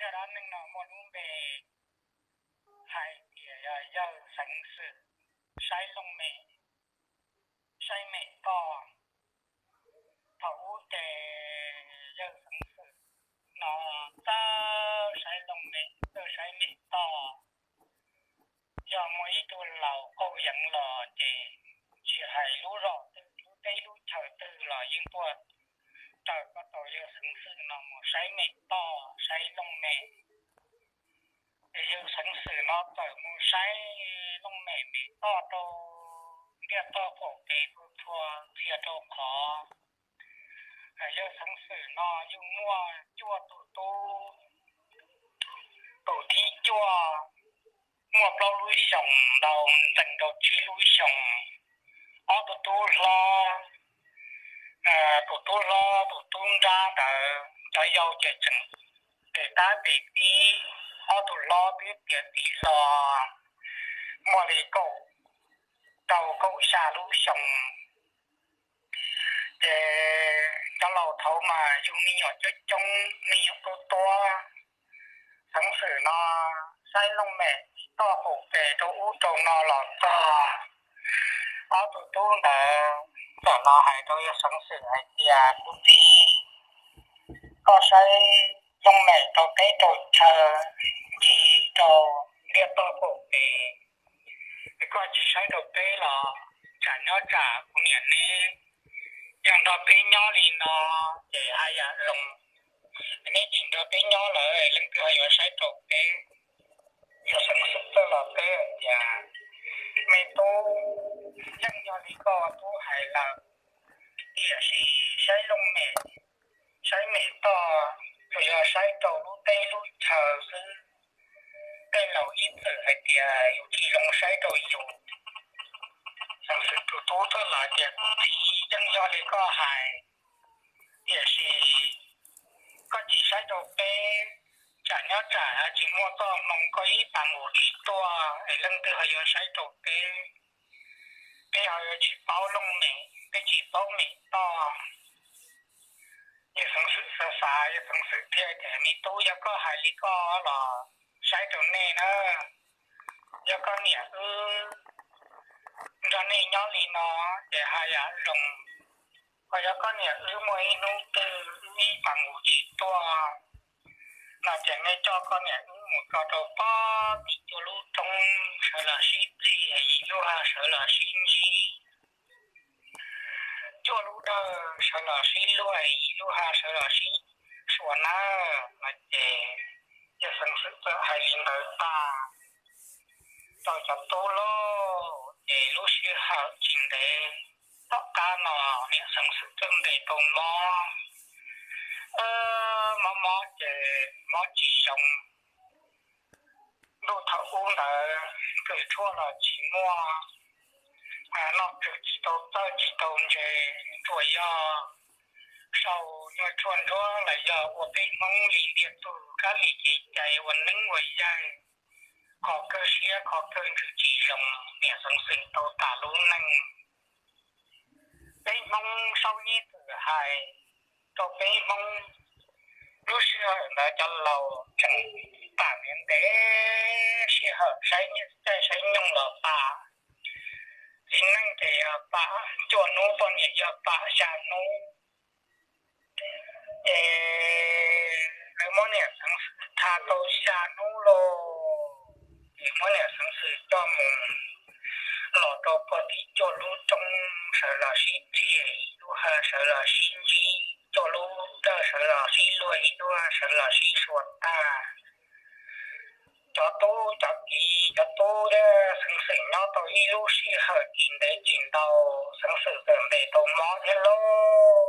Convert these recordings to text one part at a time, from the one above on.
Zaj dab neeg no muaj lub npe hais tias yog yawg Xeev Xwm saib looj mem, saib mem toj. Thaum ub ces yawg Xeev Xwm no txawj saib looj mem, txawj saib mem toj. Yog muaj ib tug laus qaug yeev los ces tsis hais lub zos twg, lub teb lub chaw twg los yeej tuaj raws koj tau yawg Xeev Xwm no mus saib mem toj, saib looj mem. Ces yawg Xeev Xwm no txawm mus saib looj mem mem toj rau ntiaj toj qaum pes txhua txhia rau qhov yawg Xeev Xwm no yeej muaj cuaj tus tub. Tus thib cuaj muaj plaub lub xyoos ntau, ntxees rau tsib lub xyoos. Ob tug tub hlob, tus tub hlob tus tub nrab ntawd cov yau ces tseem tes tab tes tib, ob tug hlob twb tiav tib hlo muaj li kaum rau kaum xya lub xyoos. Ces cov laus thaud mas yug me nyuam coob coob, me nyuam tuab tuab. Xeev Xwm no saib looj mem toj qaum pes rau ub rau no los txog, ob tug tub ntawd txawm los hais rau yawg Xeev Xwm hais tias, kuv txiv, koj saib looj mem rau teb rau chaw ncig rau ntiaj toj qaum pes, koj tsis saib rau peb los tsam nyob tsam kuv niam neb yog nrog peb nyob li no ces haj yam zoo. Neb tsis nrog peb nyob lawm leej twg ho yuav saib rau peb? Yawg Xeev Xwm txawm los teb tias, me tub, yeej yog li koj tub hais lawm, tiam sis saib looj mem, saib mem toj, tsuas yog saib rau lub teb lub chaw xwb. Tej laus ib txwm hais tias yus tsis zoo saib rau yus. Xeev Xwm tus tub txawm los tias, kuv txiv, yeej yog li koj hais, tiam sis koj tsis saib rau peb, tsam nyob tsam tsis muaj txoj hmoo koj ib pas nqus tsis tuaj es leej twg ho yuav saib rau peb? Peb ho yuav tsis paub looj mem, peb tsis paub mem toj. Yawg Xeev Xwm xav xav, Yawg Xeev Xwm thiaj tias, me tub, yog koj hais li koj los saib rau nej na. Yog koj niam wb nrog nej nyob li no ces haj yam zoo. Ho yog koj niam wb muaj ib hnub twg wb ib pas nqus tsis tuaj no ces nej coj koj niam wb mus tso rau pob tim cuaj lub roob sawv los sib txig, yim lub hav sawv los sib ntsib, cuaj lub dawj sawv los sib luag, yim lub hav sawv los sib sua nawb no ces Yawg Xeev Xwm txawm hais li ntawd tag rau cov tub lauj. Ces lub sij hawm tsis ntev tom qab no niam Xeev Xwm txawm ntes tau mob, mob mob ces mob tsis zoo. Ntuj thaum ub ntawd kws tshuaj los tsis muaj, noj tswv tsis tau txawj tsis tau ntse, tsuas yog sau nyuag tshuaj ntsuab los yog ua peb Hmoob li ntiag tug kab li kev cai ua neeb ua yaig, kho kawg siab kho kawg ntsws tsis zoo, niam Xeev Xwm tau tas lub neej. Peb Hmoob Saub Nyib Txwm hais rau peb Hmoob, lub sij hawm ntawd cov laus tseem pam ntev ntev sij hawm saib caij saib nyoog los pam. Txiv neej ces yog pam cuaj hnub, poj niam yog pam xya hnub. Ces lawv muab niam Xeev Xwm tha tau xya hnub lauj, ces muab niam Xeev Xwm coj mus los rau puag tim cuaj lub roob sawv los sib txig, ib lub hav sawv los sib ntsib, cuaj lub dawj sawv los sib luag, ib lub hav sawv los sib sua tag. Cov tub cov kiv, cov tub thiab Xeev Xwm nyob tau ib lub sij hawm tsis ntev tsis ntau, Xeev Xwm txawm ntes tau mob thiab lauj.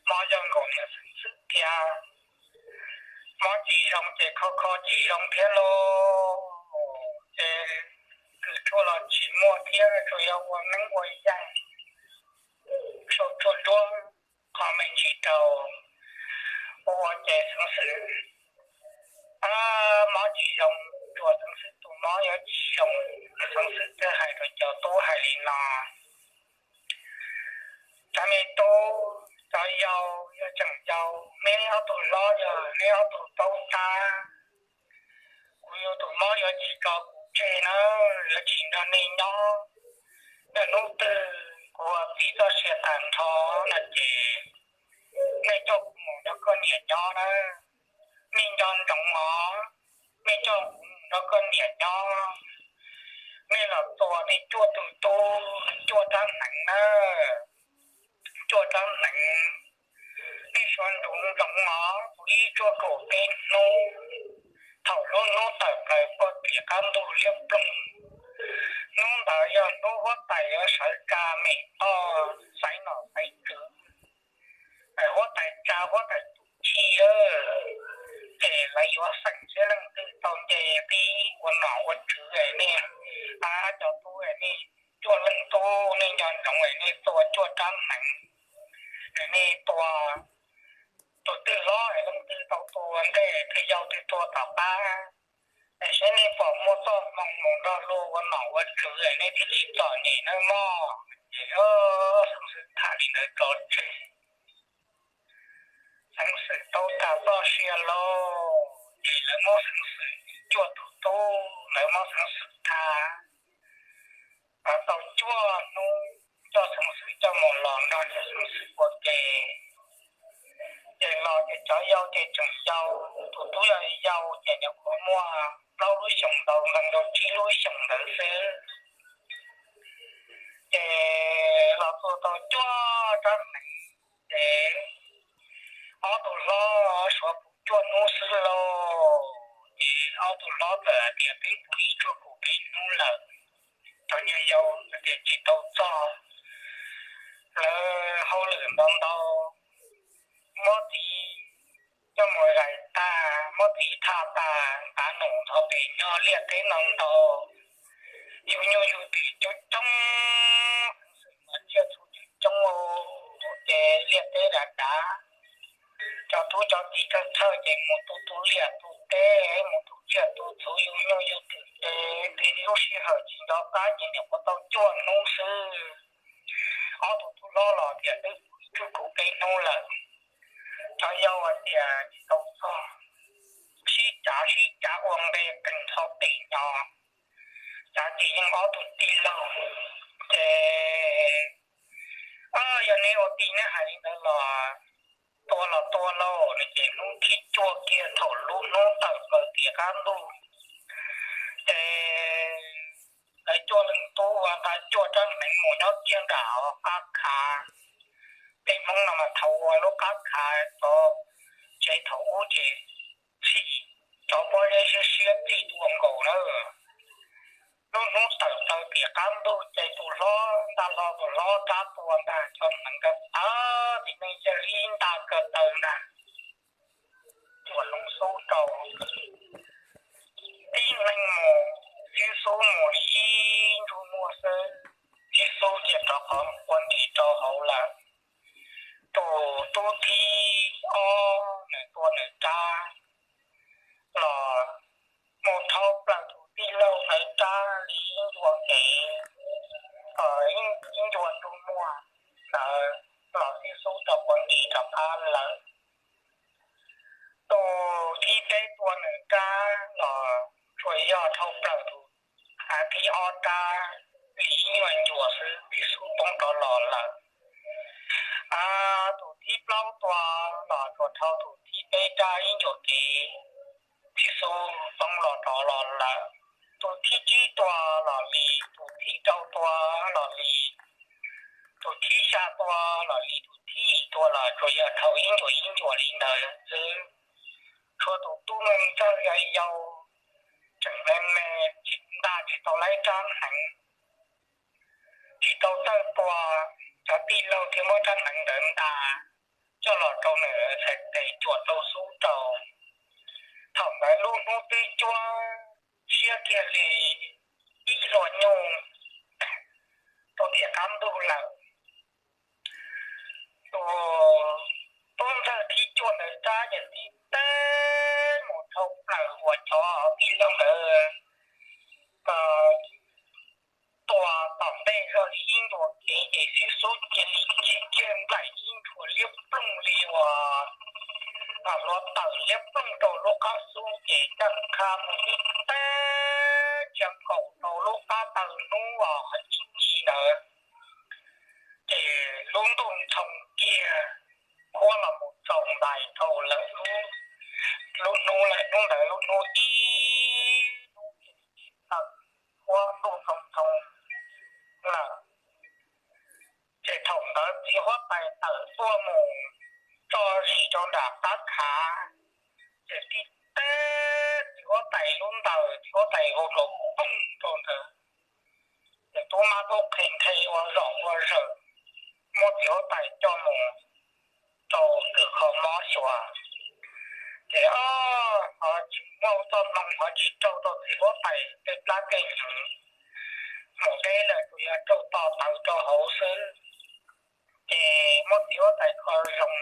Mob yog nkaus niam Xeev Xwm thiab, mob tsis zoo ces kho kho tsis zoo thiab lauj. Ces kws tshuaj los tsis muaj thiab, tsuas yog ua neeb ua yaig, sau tshuaj ntsuab qho me ntsis rau, ua ua ces Xeev Xwm mob tsis zoo, tsuas Xeev Xwm tus mob yuav tsis zoo. Xeev Xwm thiaj hais rau cov tub hais li no: Cov me tub, cov yau yog tseem yau, Neb ob tug hlob yog neb ob tug paub tab, kuv yug tus mob yuav tsis tso kuv tseg na, yuav tsis nrog nej nyob. Yog hnub twg kuv ua txiv txoj sia tag nrho no ces nej coj kuv mus nrog koj niam nyob na. Nej nco ntsoov os, nej coj kuv mus nrog koj niam nyob. Nej los tua nej cuaj tus tub, cuaj rab hneev na, cuaj rab hneev. Nej suav ntsoov os, kuv ib tsuaj kaum peb hnub, thaum lub hnub tawm plaws pog riam qab ntug liab ploog, hnub ntawd yog hnub huab tais yuav sawv tsa me toj xaiv nom xaiv tswv, huab tais tsa huab tais tus txib, ces lawv yuav xeem seb leej twg tau nce qib ua nom ua tswv es nej, cov tub es nej cuaj leej tub nej nco ntsoov es nej tua cuaj rab hneev, es nej tua tus twg hlob es leej twg tau tua ntej, tus yau twg tua tom qab, es seb nej pom muaj txoj hmoo mus nrog luag ua nom ua tswv es nej thiaj tsis txom nyem nawb mog. Ces xeev xwm tham li ntawd tso tseg. Xeev xwm tau tas txoj sia lauj, ces lawv muab xeev xwm cuaj tus tub, lawv muab xeev xwm tha tau cuaj hnub, coj xeev xwm coj mus los nrog niam xeev xwm ua ke. Ces los ces cov yau ces tseem yau, tus tub yog yau ces nyuam qhuav muaj plaub lub xyoos ntau, nqee rau tsib lub xyoos ntawd xwb. Ces los tua tau cuaj rab hneev, ces ob tug hlob suav puv cuaj hnub xwb lauj, ces ob tug hlob txawm hais tias peb puv ib tsuaj kaum peb hnub lawm, cov niag yau tias tsis tau txog, lawv hauj lwm ntau ntau, muab txiv coj mus zais tag, muab txiv tha tas, ntav num ntho pes nyob liaj teb ntau ntau, yus nyuj yus twm coob coob, xeev xwm mas tsiaj txhu coob coob, ces liaj teb dav dav, cov tub cov kiv thawj thawj ces mus tu tu liaj tu teb, mus tu tsiaj tu txhu, yus nyuj yus twm ces lub sij hawm tsis nco qab ces nyuam qhuav tau cuaj hnub xwb. Ob tug tub hlob los tias twb puv ib tsuj kaum peb hnub lawm, cov yau hais tias tsis tau txog, sib cav sib cav ua nqe qees txhob pem nyo, cav ces yeej ob tug tij laug. Ces yog neb ua tij neb hais li ntawd los tua los tua lauj no ces hnub thib cuaj kiag thaum lub hnub tawm plaws tiam qab ntuj, ces lawv cuaj leej tub ua tau cuaj rab hneev mus nyob kiag nram qab khav. Peb Hmoob no mas thaum ua lub qab khav tov tsev thaum ub ces txhij cov pob zeb siab siab txij tua nkaus na. Lub hnub tawm plaws tiam qab ntuj ces tus hlob nta hlo tus hlob rab tua ntag, cov hneev ka tawg, tib neeg yawg ib nta ka taw ntag. Cuam loo xub rau, tib neeg mus, Xib Xub mus li ib ntsug muag xwb, Xib Xub cia rov qhov mus ua nrim rau hauv lawm. Tus tub thib ob nws tua nws rab los mus dhau plaws tus tij laug ntawd rab li ib ncua kev, ib ncua ntsug muag ntawd los Xib Xub rov quav nqis rov qab lawm. Tus thib peb tua nws rab los tsuas yog dhau plaws tus thib ob rab li ib nyuag ncua xwb, Xib Xub poob rov los lawm. Tus thib plaub tua los tsuas dhau tus thib peb rab ib ncua kev, Xib Xub poob los rov los lawm. Tus thib tsib tua los li, tus thib rau tua los li, tus thib xya tua los li, tus thib yim tua los tsuas yog dhau ib ncua ib ncua li ntawd xwb. Tshuav tus tub me ntxawg yau yau tseem me me, tsis nta tsis tau laib rab hneev, tsis tau txawj tua, cov tij laug thiaj muab rab hneev ntawd nta coj los rau nws txhais tes cuam rau xub rau. Thaum ntawd lub hnub twb cuab siab kiag li ib hluas nyuj rau tiam qab ntuj lawm. Tus tub ntxawg thib cuaj ntawd rab ces tib teg mus dhau plaws uas cov tij laug ntawd tua tom ntej zog li ib ncua kev ces Xib Xub cia li kiag nplaim ib ntshuas liab ploog li uas Hluav taws liab ploog rau lub qab xub ces ncaj qha mus tib teg ntsia nkaus rau lub qab taw hnub uas qhov ib ncig ntawd, ces lub ntuj ntshoo kiag, huab los mus tsaus ntais rau lawm lub, lub hnub lawm. Hnub ntawd lub hnub ib hnub tawm, huab ntuj ntshoo ntshoo lawm. Ces thaum ntawd txiv huab tais tawm tuaj mus tso zis rau nram qab khav, ces tib teg txiv huab tais lub ntaws, txiv huab tais vau dua poog rau ntawd. Ces tub mab tub qhe nthe ua zom ua zawm, muab txiv huab tais coj mus rau kws kho mob xyuas. Ces o, qhov tsis muaj txoj hmoo, qhov tsis raug rau txiv huab tais tej plab tej hnyuv, mus deb lawm tsuas yog raug to taw rau hauv xwb. Ces muab txiv huab tais kho zoo,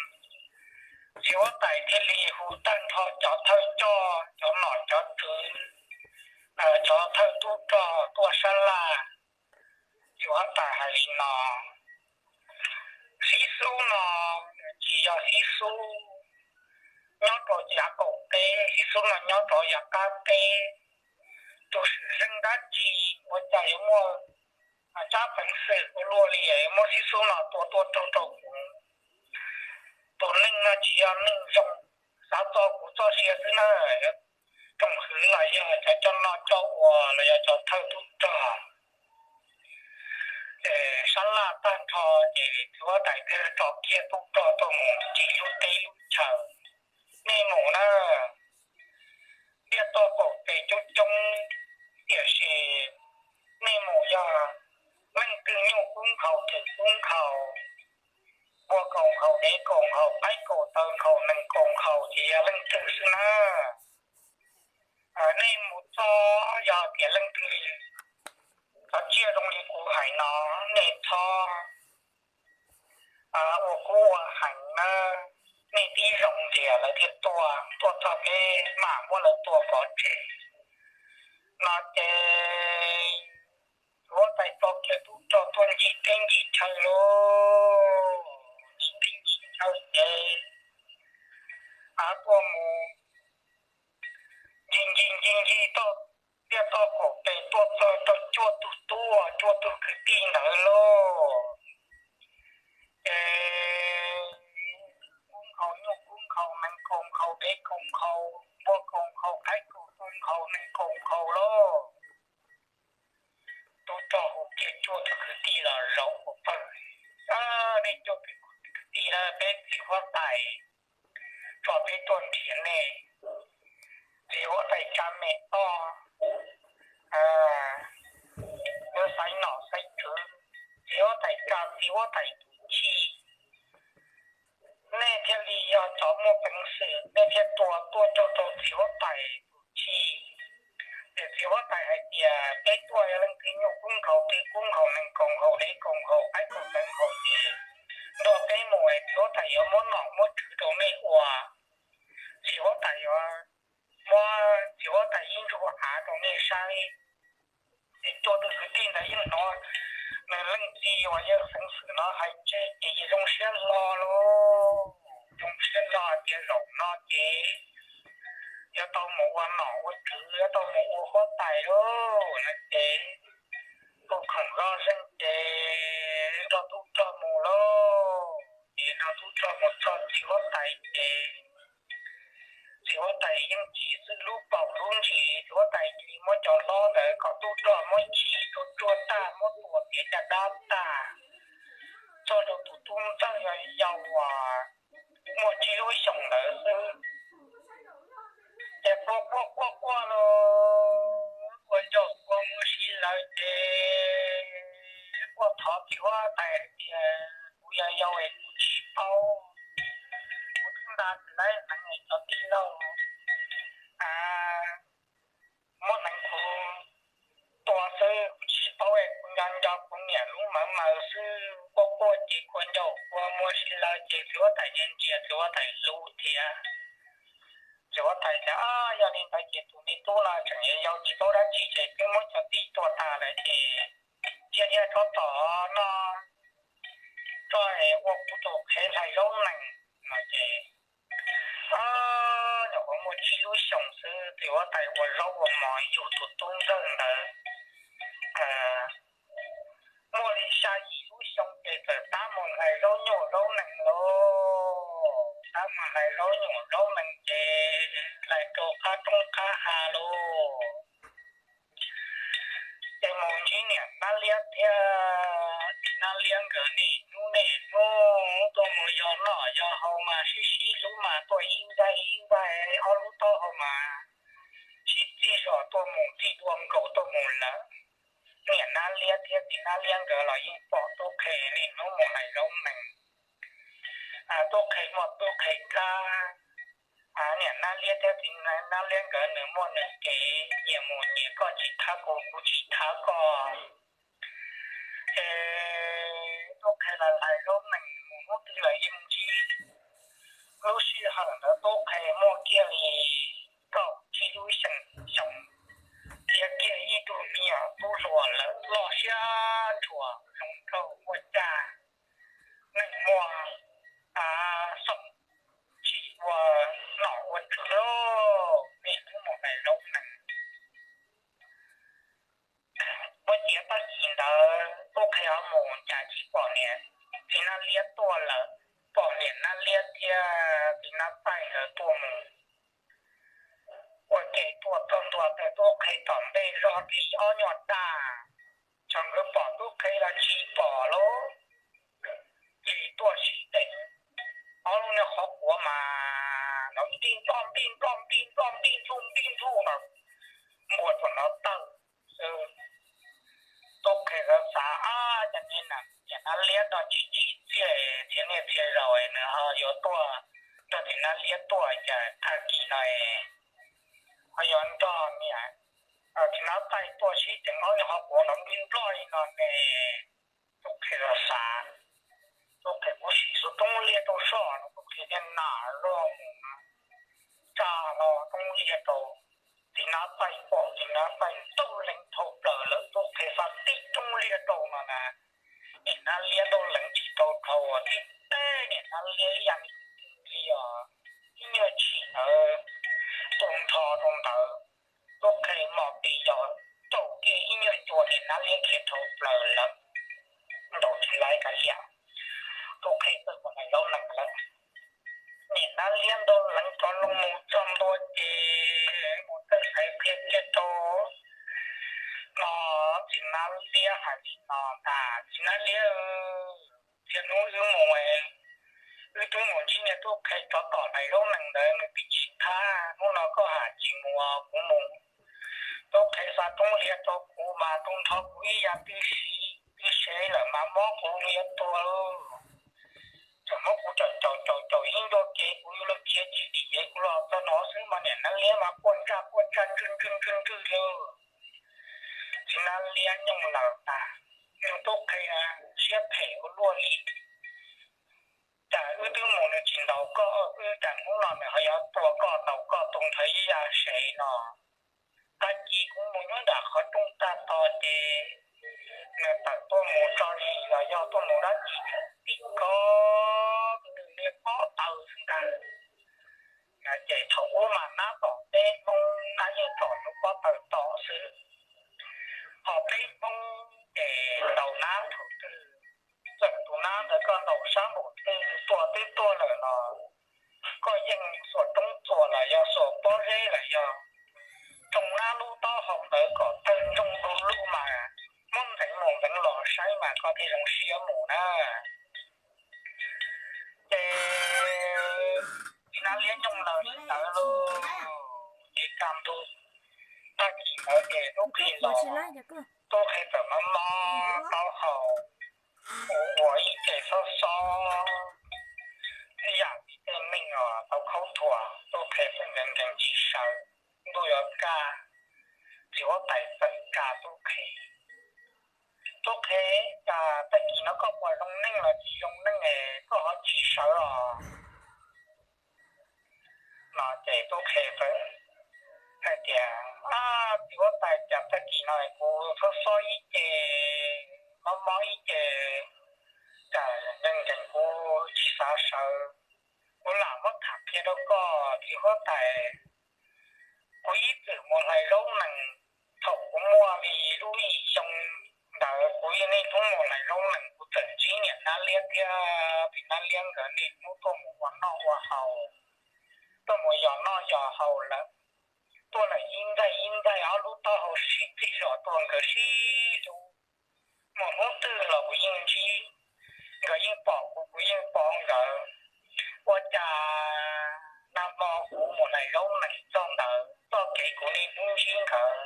txiv huab tais thiaj li hu tag nrho cov thawj coj, cov nom cov tswv, cov thawj tub rog tuaj sab laj. Txiv huab tais hais li no: Xib xub no tsis yog xib xub nyob rau yav qaum teb, xib xub no nyob rau yav qab teb. Tus xwm txheej dab tsi ua cas yuav muaj tsab peev xwm ua luaj li es muab xib xub no tua tuaj raug rau kuv? Tus neeg no tsis yog neeg zoo, xav txo kuv txoj sia xwb na. Tsoom hwv los yog cov coj noj coj ua los yog cov thawj tub rog. Ces sab laj tag nrho ces txiv huab tais thiaj tso kiag tub rog tuaj mus ntsis lub teb lub chaw: Nej mus na, ntiaj toj qaum pes coob coob, tiam sis nej mus yog leej twg nyuj kub nkhaus twm kub nkhaus, npua kaus nkhaus dev kaus nkhaus qaib kaus taw nkhaus nees kaus nkhaus ces yog leej twg xwb na. Nej mus txog yog tias leej twg li, cov tsiaj zoo li kuv hais no, nej txhob ua kub ua heev na, nej tib zoo ntxias lawv thiaj tuaj, tuaj txog peb mam muab lawv tua pov tseg. No ces huab tais tso kiag tub rog tuaj ncig teb ncig chaw lauj, ncig teb ncig chaw ces av tuaj mus ncig ncig ncig ncig toj, ntiaj toj qaum pes tuaj txog rau cuaj tug tub, cuaj tug kwv tij ntawd lauj. Ces kub nkhaus nyuj kub nkhaus nees kaus nkhaus dev kaus nkhaus npua kaus nkhaus qaib kaus taw nkhaus nees kaus nkhaus lauj. Tub rog hu kiag cuaj tug kwv tij los zaum ua pawg. Nej cuaj tug kwv tij na, peb txiv huab tais tso peb tuaj nrhiav nej. Txiv huab tais tsa me toj, yuav xaiv nom xaiv tswv, txiv huab tais tsa txiv huab tais tus chij. Nej thiaj li yog cov muaj peev xwm, nej thiaj tua tuaj raug rau txiv huab tais tus chij. Ces txiv huab tais hais tias peb tuaj yog leej twg nyuj kub nkhaus twm kub nkhaus nees kaus nkhaus dev kaus nkhaus qaib kaus taw nkhaus ces nrog peb mus es txiv huab tais yuav muab nom muab tswv rau nej ua. Txiv huab tais yuav muab, txiv huab tais ib ntsuj av rau nej saib. Ces cuaj tug kwv tij ntawd yeej hnov nws leej txiv uas yawg xeev xwm no hais tseg ces zoo siab hlo lauj, zoo siab hlo tias zaum no ces yuav tau mus ua nom ua tswv, yuav tau mus ua huab tais lauj no ces tus khoom zoj zeeg ces nrog tub rog mus lauj. Ces nrog tub rog mus txog txiv huab tais ces txiv huab tais yeej tsis xwb lub paum lub ntsis, txiv huab tais cia li muab cov hlob ntawd kom tub rog muab chim tsuag tsuag tag, muab tua tiav caj dab tag, txog rau tus tub ntxawg yau yau uas muaj tsib lub xyoos ntawd xwb. Ces quaj quaj quaj quaj lauj, ua ncaus ua muag si lawv ces quaj thov txiv huab tais hais tias kuv yog yau es kuv tsis paub, kuv twb nta tsis laib hneev es cov tij laug muab hneev kuv tua xwb, kuv tsis paub es kuv nco nco kuv niam lub mawv maws xwb. Quaj quaj ces ua ncaus ua muag si lawv ces txiv huab tais ntsia ntsia txiv huab tais hlub thiab. Txiv huab tais tias, Yog li ntawd ces tus me tub no tseem yau tsis paub dab tsi ces twb muab cov tij tua tas lawm ces cia li tso tom no tso es ua kuv tus qhev hlais zaub nees no ces Txiv huab tais ua zaub ua mov yug tus tub ntxawg ntawd muaj li xya yim lub xyoo ces txawm tab mus hlais zaub nyuj zaub nees lauj. Tab mus hlais zaub nyuj zaub nees ces hlais rau qab roob qab hav lauj. Ces mus ntsib niam Nab Liab thiab txiv Nab Liab nkawd niaj hnub niaj hnub tuaj mus yos noj yos haus mas sib sib hlub mas tuaj ib nqaij ib nqaij ob lub taub hau mas sib txij zos tuaj mus txij dua nkaus tuaj mus lawm. Niam Nab Liab thiab txiv Nab Liab nkawd los yeej pom Tub Qhe niaj hnub mus hlais zaub nees, Tub Qhe muaj Tub Qhe kab. Niam Nab Liab thiab txiv Nab Liab nkawd nws muaj nws kev, nyias mus nyias, koj tsis thab kuv kuv tsis thab koj. Ces Tub Qhe los hlais zaub nees mus hnub twg los yeej ntsib. Lub sij hawm ntawd Tub Qhe muaj kiag li kaum tsib lub xyoo, yog kiag ib tug me nyuam tub hluas lawm, loj siab ntshuas zoo nraug muaj caj, neej muaj xoom, tsis ua nom ua tswv lauj, niaj hnub mus hlais zaub nees. Ua ciav tag kis ntawd Tub Qhe ho mus cas tsis pom niam txiv Nab Liab tuaj lawm, pom niam Nab Liab thiab txiv Nab Txaij nkawd tuaj mus. Ua ke tuaj txog ntua tawm Tub Qhe tom ntej zog tib ob nyuag daj, thaum nkawd pom Tub Qhe los tsis pom lauj, ces tuaj sib deev. Ob lub niag qhov quav mas nrov npij nploj npij nploj npij nploj npij ntxhuj npij ntxhuj no, npua tsuas nrov tawg xwb. Tub Qhe xav xav, ab, cas niag niam Nab Liab no tsis tsim txiaj, txhia niaj txhia zaus nws ho yuav tuaj nrog txiv Nab Liab tuaj, cas tag kis no ho yuav nrog niam txiv Nab Txaij tuaj sib deev ob nyuag qhov quav nrov npij nploj li no ne. Tub Qhe xav xav, Tub Qhe kuj sim xub roob liaj rau soj no, Tub Qhe thiaj nam zoj mus tsa hlo roob liaj rau. Txiv Nab Txaij pom, txiv Nab Txaij ntuj lees dhau plaws lawm, Tub Qhe faj tib roob liaj rau no na, niam Nab Liab ntuj lees tsis tau dhau, tib teg niam Nab Liab ib yam li os, ib nyuag tshim ntawd tu nrho rau ntawd. Tub Qhe mos tes yos caum kiag ib nyuag ncua, niam Nab Liab khiav dhau plaws lawm, ntaus tsis laib kav liam. Tub Qhe txawm mus hlais zaub nees lawm. Niam Nab Liab ntuj lees rov loo mus txog ntua ces mus txawj xaiv qhia kiag rau no, txiv Nab Liab hais li no ntag, txiv Nab Liab, txhia hnub wb mus, wb twb mus ntsib niag Tub Qhe tsov tom hlais zaub nees ntawd nws twb tsis thab, hnub no koj ham tsis mus kuv mus. Tub Qhe xa roob liaj rau kuv mas tu nrho kuv ib yam twb si, twb sev lawm mas mob kuv yuav tuag lauj. Tseem muab kuv caum caum caum caum ib ncua kev kuv yuav luag khiav tsis dim ces kuv los txog no xwb mas niam Nab Liab mas quaj ntsaj quaj ntsaj ntswj ntswj ntswj ntswj li. Txiv Nab Liab nyooj lawm tas, nws Tub Qhe siab phem ua luaj li. Cas wb twb mus nws tsis ntaus koj, wb cas hnub no nws ho yuav tua koj ntaus koj tu nrho ib yam sev no. Tag kis kuv mus nyob nram qhov rooj tag tos ces nws tawm tuaj mus tso zis los yog tuaj mus dab tsi, tib kov nws niag pob taws xwb ntag. Ces thaum ub mas nab tom peb Hmoob, nab yeej tom tus pob taws tom xwb. Ho peb Hmoob ces ntaus nab thaum twg, txawm tus nab ntawd koj ntaus sab npaum twg tuag twb tuag lawm los koj yeej xuas roob txuas los yog xuas pob zeb los yog tsoo nab lub taub hau ntawd kom tawg ntsoog du lug mas muab ntxeev mus ntxeev los saib mas koj thiaj zoo siab mus na. Ces txiv Nab Liab nyooj lawm li ntawd lauj, ces kaj ntug tag kis ntawd ces Tub Qhe los, Tub Qhe txawm mob mob taub hau, ua ua ib ce xob xob, ib yam li tej neeg uas tau khaub thuas, Tub Qhe txawm nkees nkees tsis sawv. Ntuj yuav kaj, txiv huab tais txawm kam Tub Qhe, Tub Qhe, cas tag kis no koj puas zoo neej los tsis zoo neej es koj ho tsis sawv os? No ces Tub Qhe txawm hais tias, txiv huab tais, cas tag kis no kuv xob xob ib ce, mob mob ib ce, cas nkees nkees kuv tsis xav sawv. Kuv lam muab tham qhia rau koj txiv huab tais, Kuv ib txwm mus hlais zaub nees, thaum kuv muaj li lub ib xyoo ntawd kuv niaj hnub mus hlais zaub nees, kuv txawm ntsib niam Nab Liab thiab txiv Nab Liab nkawd niaj hnub tuaj mus ua noj ua haus, tuaj mus yos noj yos haus lawm, tuaj lawm ib ncaig ib ncaig ob lub taub hau sib txig zom tuaj nkawd sib hlub. Mus hnub twg los kuv yeej ntsib, nkawd yeej pom kuv, kuv yeej pom nkawd. Ua cas nag hmo kuv mus hlais zaub nees txog ntawd, txoj kev kuv niaj hnub ntsib nkawd,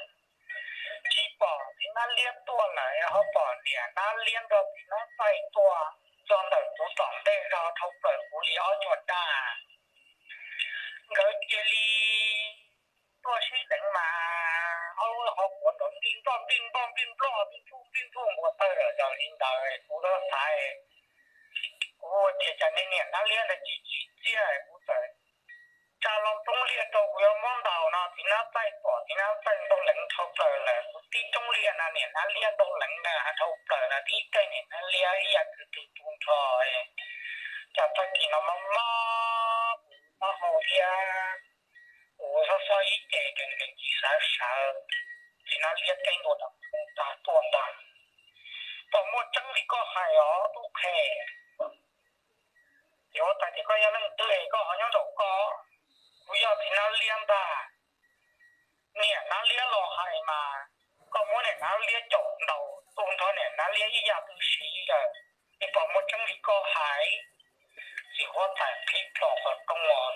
tsis pom txiv Nab Liab tuaj lawm, ho pom niam Nab Liab nrog txiv Nab Txaij tuaj txog ntawm kuv tom ntej zog dhau plaws kuv li ob nyuag daj. Nkawd cia li tuaj sib deev mas ob lub hauv kuav nrov nplij nploj nplij nploj nplij nploj nplij ntsuj nplij ntsuj npua tawg zom zaws li ntawd. Kuv txawm xav, kuv tias cas niag niam Nab Liab ntawd tsis tsim txiaj, kuv txawm tsa loo roob liaj rau kuv yuav muab ntaus no, txiv Nab Txaij pom, txiv Nab Txaij ntaus leev dhau plaws lawm, kuv tib roob liaj no niam Nab Liab ntaus leev na dhau plaws no, tib teg niam Nab Liab ib yam twg twg tu nrho. Cas tag kis no mob mob, kuv mob hau thiab, kuv xob xob ib ce ces nws tsis xav sawv, txiv Nab Liab teb ntua tom ntag tuaj ntag. Pom muaj tseeb li koj hais os tub qhe. Ces huab tais tias koj yog leej twg, koj ho nyob nraum ko? Kuv yog txiv Nab Liab ntag. Niam Nab Liab los hais mas, koj muab niam Nab Liab caum ntaus tu nrho niam Nab Liab ib yam twg siv lawm, es pom muaj tseeb li koj hais. Txiv huab tais qhib plho qhov rooj,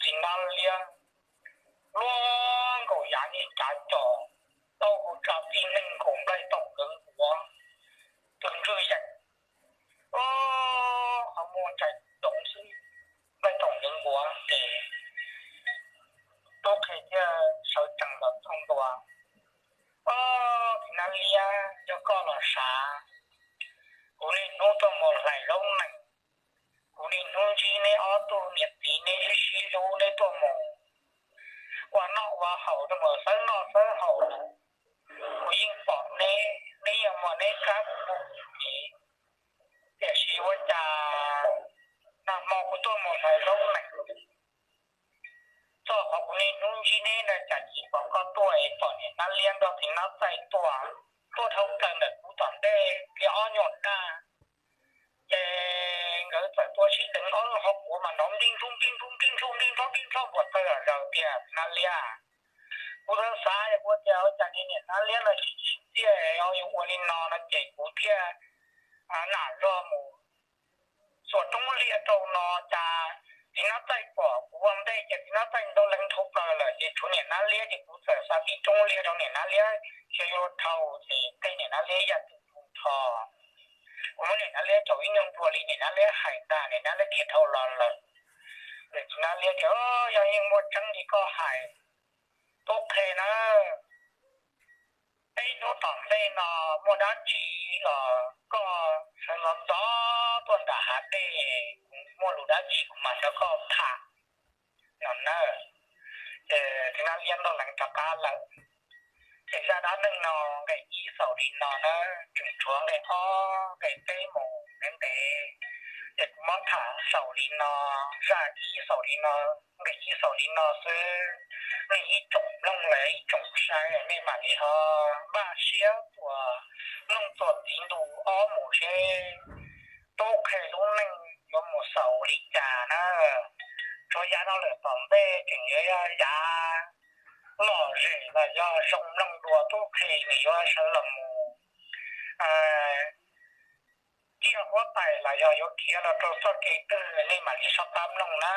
txiv Nab Liab luaj nkaus yav niag cav cos, taub hau tsa tib neeg nkaus nplaig taum nkawd nkuav, tus ntswg yeem qhov muag ntsais doov xwb, nplaig taum nkawd nkuav ces tub qhe thiaj sawv tsees los txog ntua. Ob, txiv Nab Liab, yog koj los sav, kuv niaj hnub tuaj mus hlais zaub nees, kuv niaj hnub ntsib neb ob tug niam txiv neb sib sib hlub neb tuaj mus ua noj ua haus tuaj mus xawb noj xawb haus, kuv yeej pom neb, neb yeej muaj neb kab kuv muaj kuv cev. Tiam sis ua cas nag hmo kuv tuaj mus hlais zaub nees, txog qhov kuv niaj hnub ntsib neb na cas tsis pom koj tuaj es pom niam Nab Liab nrog txiv Nab Txaij tuaj, tuaj dhau plaws ntawm kuv tom ntej li ob nyuag daj. Ces nkawd txawm tuaj sib deev ob lub hauv kuav mas nrov nplij nploj nplij nploj nplij nploj nplij nploj nplij nploj nplij nploj npuas tawg zom zaws tiag txiv Nab Liab. Kuv txawm xav kuv tias ua cas niag niam Nab Liab no tsis tsim txiaj, yog yuav ua li no no ces kuv thiaj nam zog mus xuas roob liaj rau no cas txiv Nab Txaij pom kuv ua ntej ces txiv Nab Txaij ntaus leev dhau plaws lawm ces tshuav niam Nab Liab ces kuv txawm xa tib roob liaj rau niam Nab Liab, xyov yuav dhau ces tej niam Nab Liab yam twg tu nrho. Kuv muab niam Nab Liab caum ib nyuag nplua li niam Nab Liab hais ntag niam Nab Liab khiav dhau los lawm. Ces txiv Nab Liab tias, yog yeej muaj tseeb li koj hais, tub qhe na, peb hnub tom ntej no muaj dab tsi los koj sawv ntxov ntxov tuaj nram hav dej, kuv muaj lus dab tsi kuv mam nrog koj tham no na. Ces txiv Nab Liab ntaus leev rov qab lawm. Ces zaj dab neeg no nqe ib xaus li no na, tseem tshuav nqe ob nqe peb mus ntev ntev. Ces kuv muab tham xaus li no, zaj ib xaus li no, nqe ib xaus li no xwb. Nej ib tsoom mloog los ib tsoom saib nej mam li ho npaj siab txuas mloog txuas txiv ntu ob mus seb tub qhe lub neej yuav mus xaus li cas na. Tsuav yav no lawm tom ntej tseem yuav yog yav lom zem los yog zoo mloog dua tub qhe nws yuav sawv los mus ciaj huab tais los yog yuav khiav los rau txoj kev twg nej mam li soj qab mloog na.